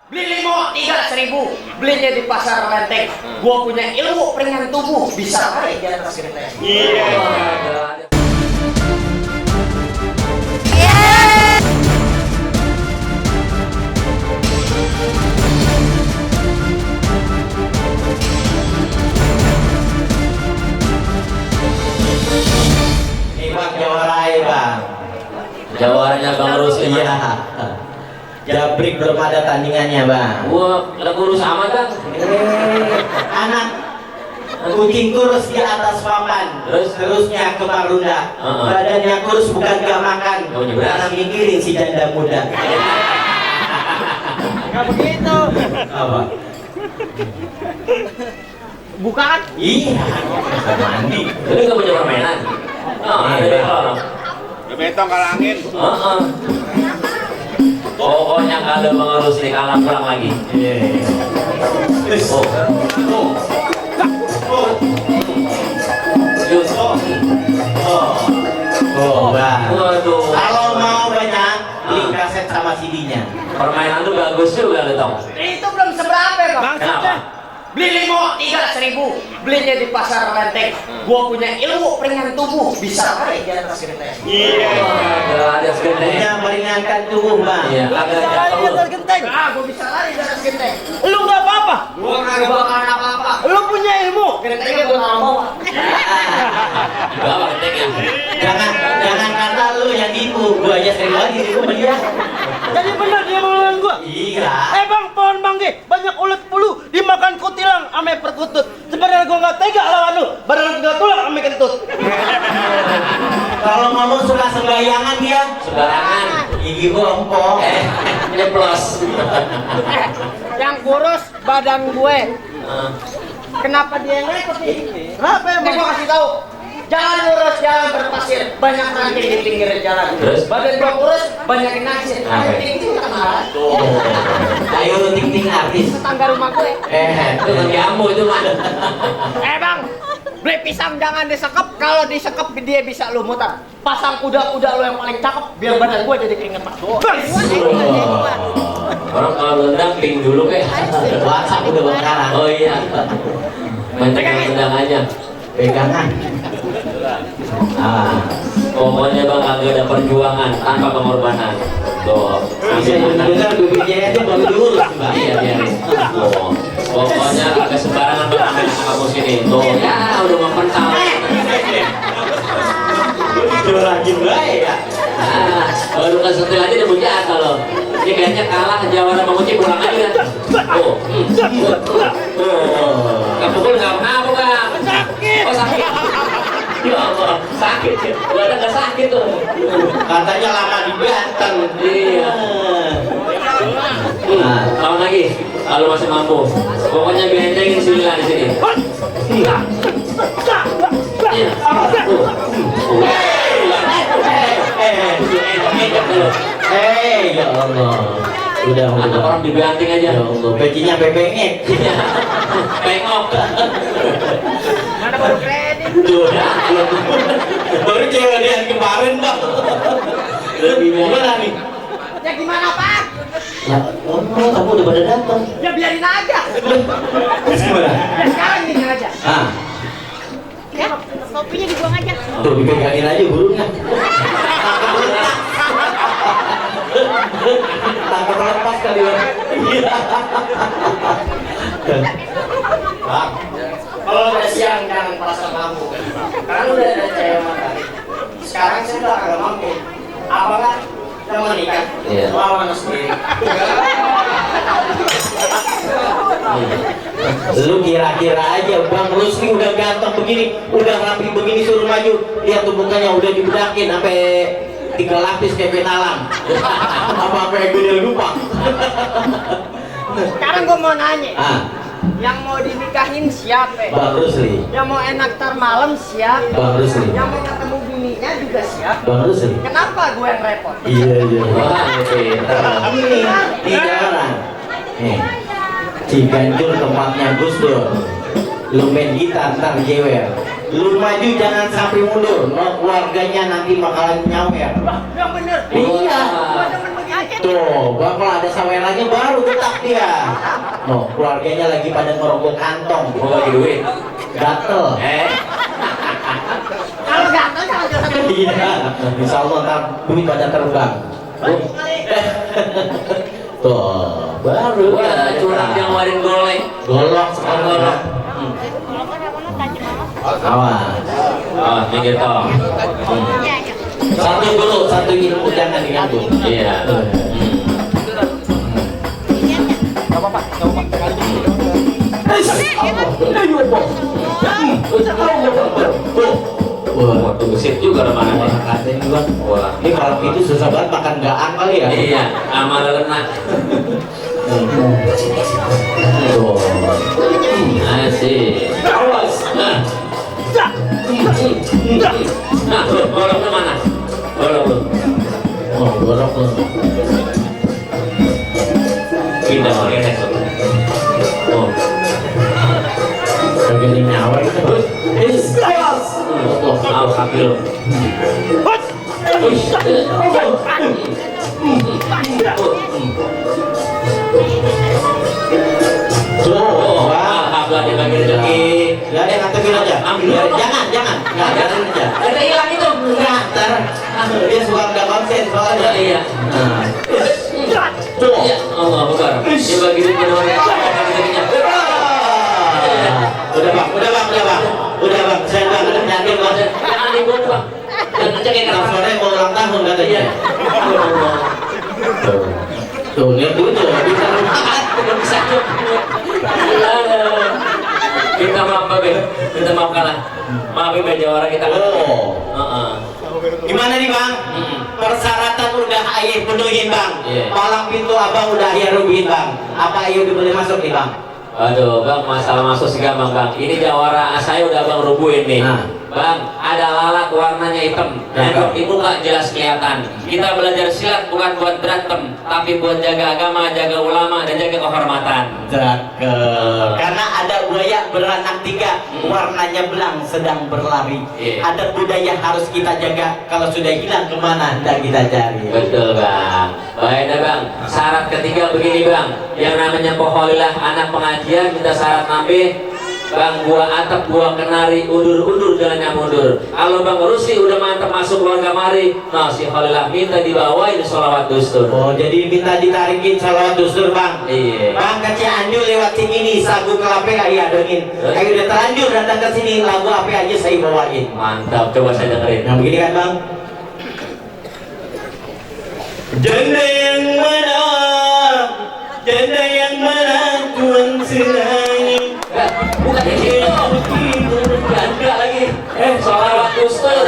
Beli limo 3.000, belinya di pasar Lenteng. Gua punya ilmu peringan tubuh, bisa lari di atas genteng. Iya. Bang Jawarai bang. Jawarannya Bang Rusli. Iya. Jabrik belum ada tandingannya bang. Gua udah kurus amat Bang. Anak kucing kurus di atas papan, terusnya ke Marunda. Badannya kurus bukan gak makan, karena mikirin si janda muda. Gak begitu. Apa? Bukan? Iya. Mandi. Ini nggak punya permainan. Ada di kolong. Betong kalangin. Pokoknya kalau Bang Rusli kalah pulang lagi. Oh. Oh, bang. Waduh. Kalau mau banyak, beli kaset sama CD-nya. Permainan tuh bagus juga lo Tong. Itu belum seberapa bang. Kenapa? Beli limo 3.000, belinya di pasar Lenteng. Gua punya ilmu peringan tubuh, bisa lari di atas genteng. Iya. Ada segede. Punya meringankan tubuh bang. Iya. Agak jatuh. genteng. Gua bisa lari di atas genteng. Lu nggak apa-apa, Gua kagak bakalan apa-apa. lu punya ilmu. Gentengnya gua taruh bawah. Bawa gentengnya. Jangan kata lu yang tipu, gua aja sering lagi tipu sama dia. Jadi benar dia mau ngelawan gua. Iya. Bang, pohon bangke, banyak ulet bulu dimakan kutilang ame perkutut. Sebenarnya gua nggak tega lawan lu, badan tinggal tulang ame kentut. Kalau ngomong suka sembayangan dia. Sembarangan. Gigi bongkong. Ini plus. Yang kurus badan gue. Kenapa dia yang repot nih? Kenapa ya, Ini Bang? gua kasih tahu. Jangan lurus, jangan berpasir. Banyak ranting di pinggir jalan. Terus? Badan gua kurus, banyak yang naksir. Apa? Ting-ting kenalan. Ayo lu ting-ting artis. Tetangga rumah gue. Itu kan jamu itu mah. Bang, beli pisang jangan disekep. Kalau disekep dia bisa lu mutar. Pasang kuda-kuda lu yang paling cakep, biar badan gue jadi keringetan. Orang kalau rendang ping dulu kayak. WhatsApp udah bakaran. Oh iya. Banyak yang rendang aja. Pegangan. Pokoknya Bang agak ada perjuangan tanpa pengorbanan. Tuh. Bisa benar BPJS itu baru diurus bang. Iya iya. Tuh. Pokoknya agak sembarangan Bang ambil kamu sini. Tuh ya udah mempental. Udah rajin baik ya. Baru kesentil aja udah bujaan kalau. Ini kayaknya kalah Jawara menguci pulang aja kan. Tuh. Kepukul nggak apa-apa Bang. Oh sakit. Ya Allah, sakit ya. Gak ada nggak sakit tuh. Katanya lama di Banten. Iya. Tahun lagi, kalau masih mampu. Pokoknya bentengin 9 di sini. Iya. Ya Allah. Udah. Anak orang dibanting aja. Ya Allah, pecinya PPE. Pengok. Mana baru kredit? Tuh, baru cewek dia yang kemarin bang. Gimana nih? Ya gimana Pak? Ya, kamu udah pada datang. Ya biarin aja. Terus gimana? Ya sekarang ini aja. Ya, kopinya dibuang aja. Tuh dipegangin aja burungnya. Tangkap lepas kali ya. Bang, kalau udah siang jangan pasang lampu. Karena udah ada cewek makan. Sekarang saya udah agak mampu. Apa kan? Kita mau nikah. Iya. Lawan sendiri. Lu kira-kira aja Bang Rusli udah ganteng begini, udah rapi begini suruh maju, lihat tuh mukanya udah dibedakin sampai 3 lapis kayak petalang. Apa kayak gede lupa. Sekarang gua mau nanya. Yang mau dinikahin siapa? Bang Rusli. Yang mau enak tar malam siapa? Bang Rusli. Yang mau ketemu bininya juga siapa? Bang Rusli. Kenapa gue yang repot? Iya. Wah, Ini 3 orang. Nih. Ciganjur tempatnya Gus Dur. Lu main gitar ntar jewer. Lu maju jangan sampai mundur. Keluarganya nanti bakalan nyawer. Yang bener. Iya. Gua demen begini. Tuh, bang kalau ada sawerannya baru getak dia. No, keluarganya lagi pada ngerogoh kantong. Mau bagi duit. Gatel. Kalau gatel sama jualan. Iya, insya Allah ntar duit pada terbang. Tuh, baru. Wah, curang yang warin golek. Golok sekarang. Golok. Kalau kan apa tajam banget. Awas. Oh, minggir toh. Iya, iya. Satu dulu, satu ilmu jangan diganggu. Iya. Wah, tunggu sip juga mana nih? Katanya juga. Wah, Ini kalau itu susah banget makan gaang kali ya. iya, amal lenak. Tuh. Asik. Awas. Nah, golok ke mana? Golok lu. Oh, gorok lu. Kita mau lihat tuh. Oh, Bagian nyawa itu. Awas. mau ambil. Tuh, Oh, wah. alhamdulillah dibagi rezeki. Ya, ngantepin aja. Ambil. Jangan. Nggak, biarin aja. Ada hilang itu. Enggak, ntar dia suka nggak konsen soalnya. Iya. Nah. Tuh. Iya, Allah Akbar. Dibagi rezeki orang rezekinya. Udah bang. Saya bang, yakin bang. Jangan dibuang, Bang. Jangan cekik Ntar sore mau ulang tahun katanya. Iya. Tuh, lihat dulu tuh. Bisa Belum bisa nyebut. Minta maaf, Babe. Minta maaf kalah. Maaf, Babe, jawara kita. Oh. Heeh. Gimana nih bang? Persyaratan udah ayah penuhin bang. Iya. Palang pintu abang udah ayah rubihin bang. Apa ayah udah boleh masuk nih bang? Aduh, Bang, masalah masuk sih gampang, Bang. Ini jawara saya udah Bang rubuhin nih. Nah. Bang, ada lalat warnanya hitam. Nempel di muka jelas kelihatan. Kita belajar silat bukan buat berantem, tapi buat jaga agama, jaga ulama, dan jaga kehormatan. Cakep. Karena ada buaya beranak tiga, warnanya belang sedang berlari. Iya. Ada budaya harus kita jaga. Kalau sudah hilang kemana? Dan kita cari. Betul, Bang. Baik dah, Bang. Syarat ketiga begini, Bang. Yang namanya poholilah anak pengajian kita syarat nambih. Bang, gua atap, gua kenari, undur-undur jalannya mundur. Kalau Bang Rusli udah mantap masuk keluarga mari, nah si Khalilah minta dibawain sholawat dustur. Oh, jadi minta ditarikin salawat dustur bang. Iya. Bang ke Cianjur lewat sini sagu kelape kayak dongin. Ayo udah terlanjur datang ke sini, lagu apa aja saya bawain. Mantap, coba saya dengerin. Nah begini kan bang. Janda yang mana tuan senangi. Bukan itu. Ganda lagi. Sholawat dustur.